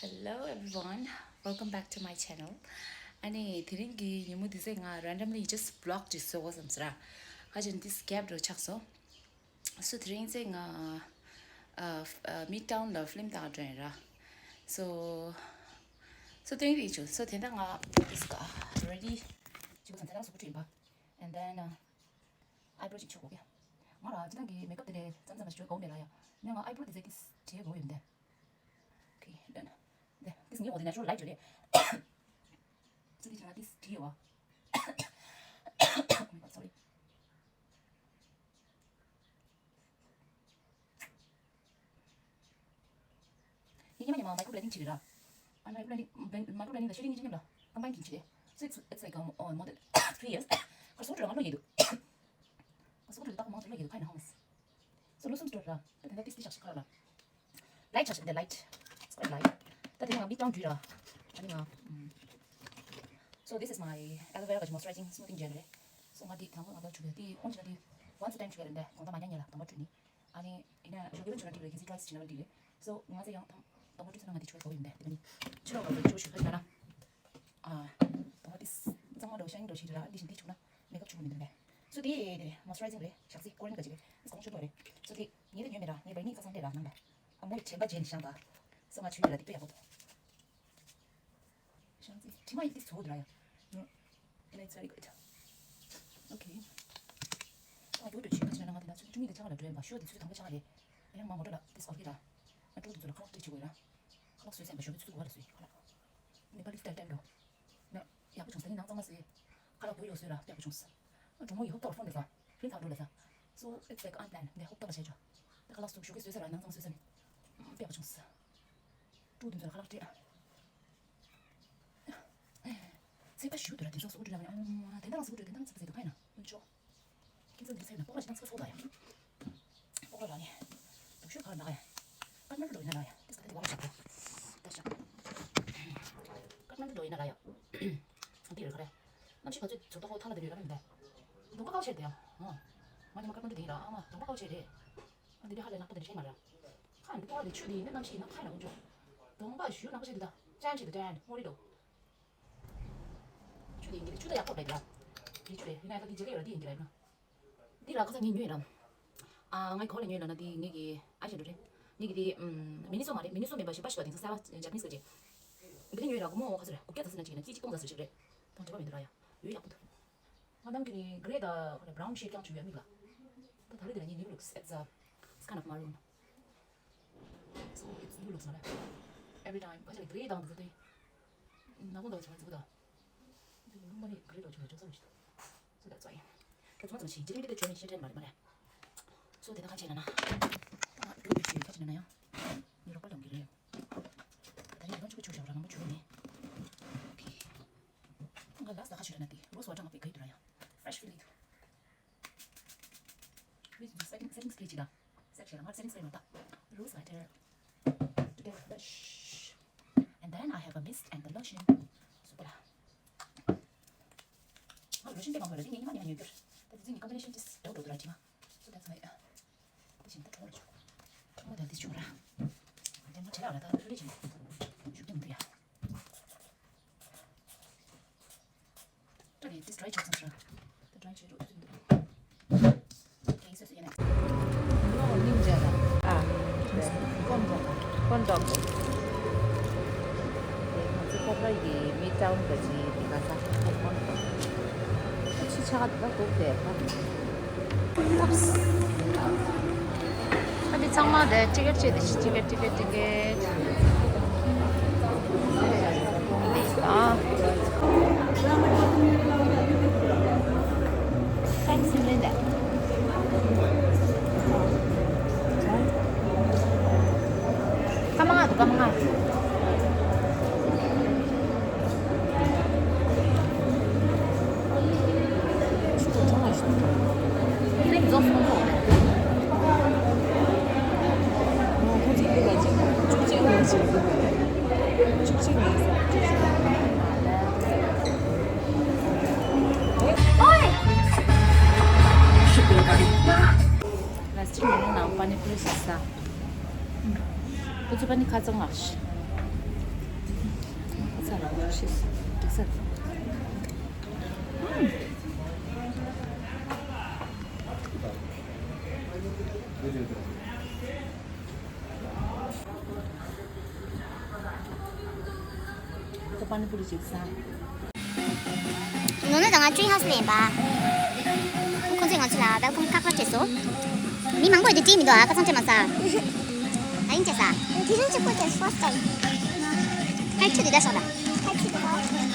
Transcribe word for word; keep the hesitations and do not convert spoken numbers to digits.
Hello everyone, welcome back to my channel. ཨ་ནི་དེ་རིང་གི་ཉིན་མོ་འདི་ཚེ་ང་randomly just vlog ཅིག་བཟོ་དགོས་བསམ་སོང་ར། ཁ་ཅིག་འདི་gap འགྲོ་ཆགས་སོང་། So དེ་རིང་ཚེ་ང་ཨ་ཨ་Midtown ལ་ཕི་ལིམ་ལྟ་ག་འགྲོ་ཡིན་ར། So so དེ་རིང་རེད་བྱུང་། So དེ་འདྲ་ང་this ཀ་ready བྱེད་དགོས་བསམ། ཚེ་རང་གཟུགས་པོ་བཀྲུས་ཡིན་པ། And then uh, eyebrow ཅིག་བྱེད་དགོས་ཀྱི། ང་ལ་སྤྱིར་བཏང་གི་makeup དེ་འདྲ་མཚམས་མཚམས་ལ་ཞུ་དགོས་མེད་ལ་ཡ། ཡང་ང་eyebrow དེ་ཚེ་this བྱེད་དགོས་ཡོད་འདི། Okay, done. འདི་this ངའི་འོག་དེ་natural light ཅིག་རེད། So this ང་this བྲིས་ཡོད་བ། Oh my God, sorry. ངས་སྔོན་མ་ཉི་མ་micro blending བྱས་རེད་ར། ཨ་micro blending micro blending དང་shading གཉིས་ཆ་མཉམ་ལ་combine གྱིས་བྱས་རེད། So it's it's like um, oh, more than three years. ཁ་སོ་འགྲོ་ང་ལོ་ཡིན་འདུག་ཁ་སོ་འགྲོ་ད་མང་ཚོ་ལོ་ཡིན་འདུག་ཁ་ནང་ཧོང་སི། So ལོ་གསུམ་འགྲོ་ར། ད་ད་ལྟ་ཏིས་ཏིས་ཆགས་ཤིག་ཁ་ལ། Light ཆགས་ཤིག་འདི་light. It's quite light. ད་དེ་ནང་Midtown བྲིས་ར། ཨ་ནི་ང་ཨུམ། So this is my aloe vera གི་moisturizing smoothing gel རེད། So ང་འདི་དང་པོ་ང་ད་བྱུག་གི་འདི་ཨོན་ཇི་ལ་འདི་once a time བྱུག་གི་རེད་འདི་དགོང་དག་མ་ཉལ་ཉལ་ལ་དང་པོ་བྲིས་ནི། ཨ་ནི་ཡིན་ན་ཞོགས་ཀས་བྱུག་ན་འགྲིག་རེད། གལ་སྲིད་dry skin ལ་འགྲིག་རེད། So ང་ཚོ་ཡང་དང་དང་པོ་བྲིས་ཚར་ན་ང་འདི་བྱུག་གི་ཡིན་འདི་དེ་ནི་ཕྱི་ལོགས་ལ་བྱུག་ཞུ་ཁ་ཅིག་ན་ན། ཨ་དང་པོ་འདི་གཙང་མ་འདྲ་ཤ་ཡིན་འདྲ་ཞིག་རེད་ར། འདི་བཞིན་འདི་བྱུག་ན་makeup བྱུག་མི་འདུག་རེད། So འདི་དེ་moisturizing རེད། ཞག་རྩི་Korean ག་ཅིག་རེད། གོང་ཆེན་པོ་རེད། So འདི་ངས་ད་ཉོས་མེད་ར། ངས་བར་ནི་ཁ་སང་སྤྲད་ར་ནང་ལ། ཨ་མོ་ཡི་དྲན་པ་བརྗེད་ནས་བཞག་ད། So ང་བྱུག་ཡོད་ར། འདི་དཔེ་ཡག་པོ་འདུག་ཞང་ཚི། དྲི་མ་ཡིག་འདི་བཟོ་འདི་ར་ཡ། And it's very good. Okay. ཨ་ཡོད་འགྲོ་ཆེ་ཁ་ཆེ་ན་ང་དེ་ན་ཚོད་ཆུང་ངུ་དེ་ཆ་ག་ལ་འགྲོ་ཡིན་པ། ཤོ་དེ་ཚོད་དང་པོ་ཆ་ག་རེད། ཨ་ཡང་མ་མོ་ཊ་ལ་དེ་སྐོར་གི་ར། ཨ་ཀྲོ་དེ་ཚོ་ལ་ཁ་ལག་སྤྲད་ཆེ་གོ་ཡ་ར། ཁ་ལག་བཟོས་ཚན་པ་ཤོ་གི་ཚོད་ག་ལ་བཟོས་ཁ་ལག Nepali style time འགྲོ། ན་ཡག་པོ་བྱུང་ས་ནི་ནང་གཙང་མ་བཟོས། ཁ་ལག་བོད་ཡོ་བཟོས་ར་ཡག་པོ་བྱུང་ས། ཨ་གྲོ་མོ་ཡི་ཧོབ་ཏོག་ལ་ཕོན་འགྲོ་ས། ཕིན་ཐང་འགྲོ་ལ་ས། So it's like unplanned འདི་ཧོབ་ཏོག་ལ་བྱས་ཆོག་ད་ཁ་ལག་སུག་ཤོ་གི་བཟོས་ས་ར་ནང་གཙང་བཟོས་ས་ནི། ཡག་པོ་བྱུང་ས། ཀྲུའུ་དེ་ཚོ་ལ་ཁ་ལག་སྤྲད། ཚིག་པ་ཞུ་དུ་ར་དེ་ཚོ་སུ་གུ་དྲི་ལ་མི་ཨང་དེ་འདྲ་ལ་སུ་གུ་དྲི་དེ་འདྲ་ཚིག་པ་ཟེར་དུ་ཁ་ཡིན་ན་ཨུན་ཅོ། ཁྱེད་ཚོ་འདི་ཚེ་ན་སྤོག་ལ་ཞིག་ན་ཚིག་པ་སོགས་ད་ཡ། སྤོག་ལ་ལ་ནི། དུག་ཤོག་ཁ་ལ་ཡ། ཀར་མན་དུ་འགྲོ་ཡིན་ན་ལ་ཡ། དེ་སྐད་དེ་བ་ལ་ཞབས་པོ། ད་ཞབས། ཀར་མན་དུ་འགྲོ་ཡིན་ན་ལ་ཡ། འདི་རེད་ཁ་རེད། གནམ་གཤིས་ག་ཚོད་ཚོད་ལྟ་ཁོ་ཐང་ལ་དེ་རེད་ར་མི་འདུག་གདོང་པ་ཀའོ་ཆེ་རེད་དེ་ཡ། ཨང་། ང་ཉི་མ་ཀར་མན་དུ་དེ་ཡིན་ར་ཨ་མ་གདོང་པ་ཀའོ་ཆེ་རེད། ཨ་འདི་འདྲ་ཧ་ལས་ནག་པོ་དེ་འདྲ་ཤེས་མ་ར། ཁ་འདི་པོ་ལ་དེ་ཆུ་དེ་ཡིན་ན་གནམ་གཤིས་ཡིན་ན་ཁ་ཡིན་ན་འུན་ཆོ། གདོང་པ་ཞུ་ནག་པོ་ཆེ་འདི་ད་ཅན་ཆེ་འདི་ཅན་ཧོ་རི་དོ། ཆུ་དེ་ཡིན་གྱི་རེད། ཆུ་ད་ཡག་པོ་རེད་ལ། དེ་ཆུ་རེད་ཡིན་ན་ད་དེ་ཇེ་ལེ་ཡོད་ལ་དེ་ཡིན་གྱི་རེད་ན། འདི་ལ་ཁ་སང་ངས་ཉོས་ཡིན་ལ། ཨ་ངའི་གོ་ལ་ཉོས་ཡིན་ལ་ན་དེ་ངེད་ཀྱི་ཨ་ཞེ་འགྲོ་རེད། ངེད་ཀྱི་དེ་མི་ནི་སོ་མ་རེད། མི་ནི་སོ་མིན་པ་ཞིག་པ་ཞིག་པ་དེང་སང་གསར་པ་ཇ་པ་ནི་སི་ག་ཅིག་འདི་ལ་ཉོས་ཡིན་ལ་སྒོར་མོ་ཁ་སོ་རེད། དགུ་བརྒྱ་ཙམ་ཟེར་ན་ཅིག་ཡིན་ན་གཅིག་གཅིག་སྟོང་ཙམ་ཟེར་ཞིག་རེད། དང་འདྲ་པ་མི་འདུག་ར་ཡ། ཡོད་ཡག་པོ་འདུག་ང་རང་གི་ནི་གྷེ་རེ་དང་ཁོ་རེ་བྷ་རའུན་ཤེད་རྐྱང་བྱུག་ཡོད་མིག་ལ། ད་ད་རེས་དེ་ལ་ངའི་new looks, it's a, it's kind of maroon. So it's new looks ང་ར། Every time ཁ་ཆེ་ལ་གྷེ་རེ་དང་འདི་ཚོ་དེ། ནག་པོ་འདྲ་བ་བྱུང་བ་འཛི་པོ་དང་། འདི་ལུང་པ་ནི་གྷེ་རེ་འདྲ་བ་བྱུང་བ་ཅུང་ཟད་མི་ཤེས། So that's why. ཁྱོད་ཚོ་ཙམ་ཞིག་ཇི་ལིང་འདི་དེ་བྱོས་ནས་ཤེས་ཁྲེལ་མ་རེད་མ་རེད། So དེ་ད་ཁ་ཆེ་ན་ན། ད་འགྲོ་བའི་ཆེད་ཁ་ཆེ་ན་ན་ཡང་། ངའི་རོགས་པ་ལ་འོང་གི་རེད། ད་ནི་ཡིན་ན་ཆུ་ཆུ་ཞོག་ར་ནང་མ་ཆུ་ནི། Okay. ང་ལ་ས་ཁ་ཆུ་ར་ན་དེ་རོ་སོ་ཊ་ང་པེ་ག་ཡི་དུ་ར་ཡ། Fresh feeling དུ། Wait, the setting, setting spray ཅི་ད། Set ཤེ་ང་setting spray མ་ད། Rose water. To get fresh. And then I have a mist and the lotion. So ལ། ང་lotion དེ་མང་པོ་ར་དེ་ངས་ཉི་མ་ཉི་མ་ཉོས་རྒྱུར། ད་དེ་ཚོ་ངའི་combination དེ་འདྲ་འགྲོ་འདུག་ར་དྲི་མ། So that's why. དེ་བཞིན་ད་གྲོགས་ལ་ཆོག་གྲོགས་ལ་དེ་ཆོག་ར། དེ་མ་བྱེད་ལ་ར་ད་ལྷོད་ལྷོད་བྱེད། ཞུ་གི་མི་འདུག་ཡ། ད་རེད་དེ་dry ཆོག་ཚང་ར། ད་dry བྱེད་རོགས་ཚུལ་འདུག་གེ་སོ་སོ་ཡིན་ན། ནོ་ནིང་ཇ་ལ། ཨ། ཀོན་ཏོག་ཀོན་ཏོག་དེ་ང་ཚོ་ཁོ་པ་ཡི་མི་ཏའུན་ག་ཅི་དེ་ག་ས་ཀོན་ཏོག་ཕྱི་ཆ་ག་དེ་ག་འདུག་དེ་ཨ། ཨ་དེ་ཚང་མ་དེ་ཊི་ཀེ་ཊི་བྱས་ཏེ་ཊི་ཀེ་ཊི་ཊི་ཀེ་ཊི་ཀེ་ཊི། ཨ། Thanks, Melinda. སྐར་མ་ལྔ་འདུག་སྐར་མ་ལྔ། Last time ང་ནང་པ་ནི་པུ་རི་ཟ། ཁོ་ཚོ་པ་ནི་ཁ་ཚང་ལགས། ནོ་ནོ་དང་ང་ཊི་རི་ཧའུ་སི་ལ་ཡིན་པ། ཁོང་ཚོས་ང་ཚོ་ལ་ཝེལ་ཀམ་ཀརཌ་སྤྲད་སོང་། མི་མང་པོ་འདི་སྤྲད་མི་འདུག་ཨ། ཁ་སང་སྤྲད་མ་ས། ཨ་ཡིན་ཅེ་ས། དེ་རིང་གཅིག་པོ་དེ་ཕར་སི་ཊའིམ། ཁ་ཁྱོད་འདི་འདྲ་ཤོག་ད། ཁ་ཁྱོད་འདི་འདྲ།